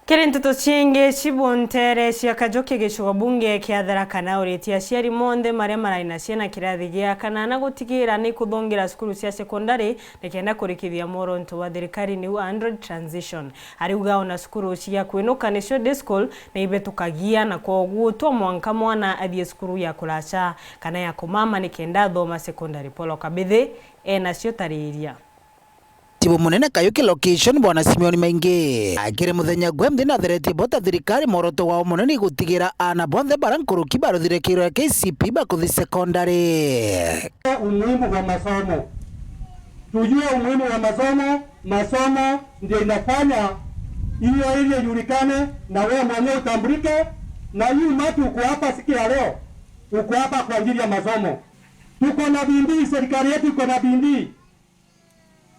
Kiri nteto chingi cibuntere cia Kajuki gicigo bunge kia Tharaka na uritie aciari monthe maria marari na ciana kirathi gia kanana gutigira ni kuthungira cukuru cia sekondari nikenda kurikithia muoronto wa thirikari niu 100 transition. Ariuga ona cukuru cia kwinuka nicio day school ni ibetukagia na koguo to mwanka mwana athie cukuru ya kuraca kana ya kumama nikenda athoma sekondari. Paul Kabithi enacio tariria. Chibu munene Kayuki location bwana Simeon Maingi akiri muthenya gwemthi na theretie bota thirikari moroto wao munene gutigira ana bonthe bara nkuruki baruthire kiro ya KCP bakuthi secondary. Umuhimu wa masomo, tujue umuhimu wa masomo. Masomo ndio inafanya hiyo ili ijulikane na wewe mwenyewe utambulike, na hii umati uko hapa siku ya leo, uko hapa kwa ajili ya masomo. Tuko na bidii, serikali yetu iko na bidii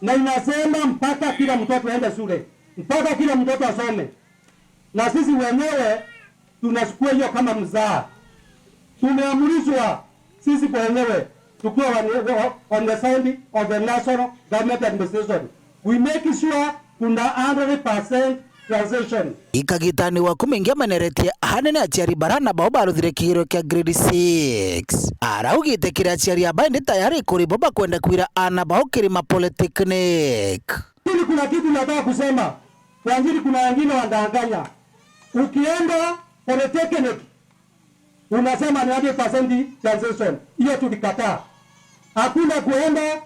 na inasema mpaka kila mtoto aende shule, mpaka kila mtoto asome, na sisi wenyewe tunachukua hiyo kama mzaa. Tumeamrishwa sisi wenyewe tukiwa on the side of the national government administration, we make sure kuna 100% transition. Ikagitani wa kumingia maneretie hanene aciari barana bao baruthire kigero kia grade 6 araugite kiri aciari aba ndi tayari kuri bo bakwenda kwira ana bao kirima polytechnic. Lakini kuna kitu nataka kusema kwa ajili, kuna wengine wanadanganya. Ukienda polytechnic unasema ni 100% transition, hiyo tulikataa. Hakuna kuenda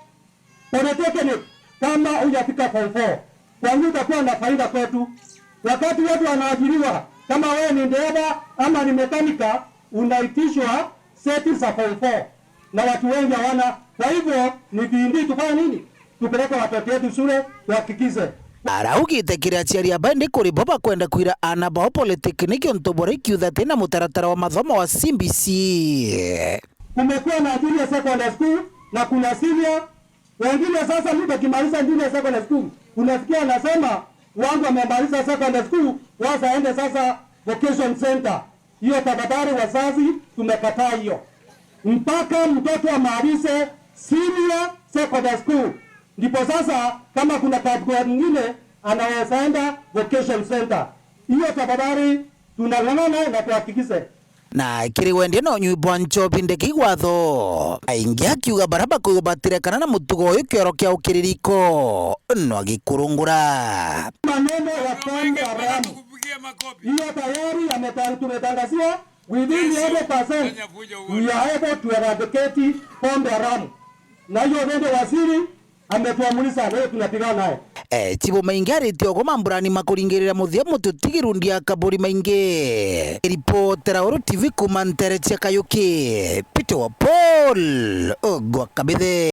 polytechnic kama hujafika form 4. Kwa hiyo utakuwa na faida kwetu. Wakati watu wanaajiriwa, kama wewe ni dereva ama ni mekanika, unaitishwa seti za form 4 na watu wengi hawana. Kwa hivyo ni bidii tufanye nini? Tupeleke watoto wetu shule tuhakikishe. Araugite kiri aciari aba ndi kuri bo bakwenda kwira ana bao polytechnic ontu bora ikiutha tina mutaratara wa mathomo wa CBC. Kumekuwa na junior secondary school na kuna senior wengine. Sasa mtu akimaliza junior secondary school unasikia anasema wangu wamemaliza secondary school, wacha aende sasa vocation center. Hiyo tafadhali, wazazi tumekataa hiyo, mpaka mtoto amalize senior secondary school, ndipo sasa kama kuna category nyingine anaweza enda vocation center. Hiyo tafadhali tunang'ang'ana na tuhakikishe. Na kiri wendia no nyui njobi ndekigwatho aingi akiuga bara bakwigombatire na mutugo uyu kioro kia ukiririko no agikurungura. Maneno ya pombe haramu hiyo tayari tumetangazia within 100% we are able to eradicate pombe haramu, na hiyo ndio waziri ametuamulisha leo tunapigana naye. Chibu maingi aritie ogo mamburani makuringirira muthia mututigirundia kaburi maingi. Ripotera Uru TV kuma ntere cia Kayuki, Peter wa Paul Ogwa Kabithe.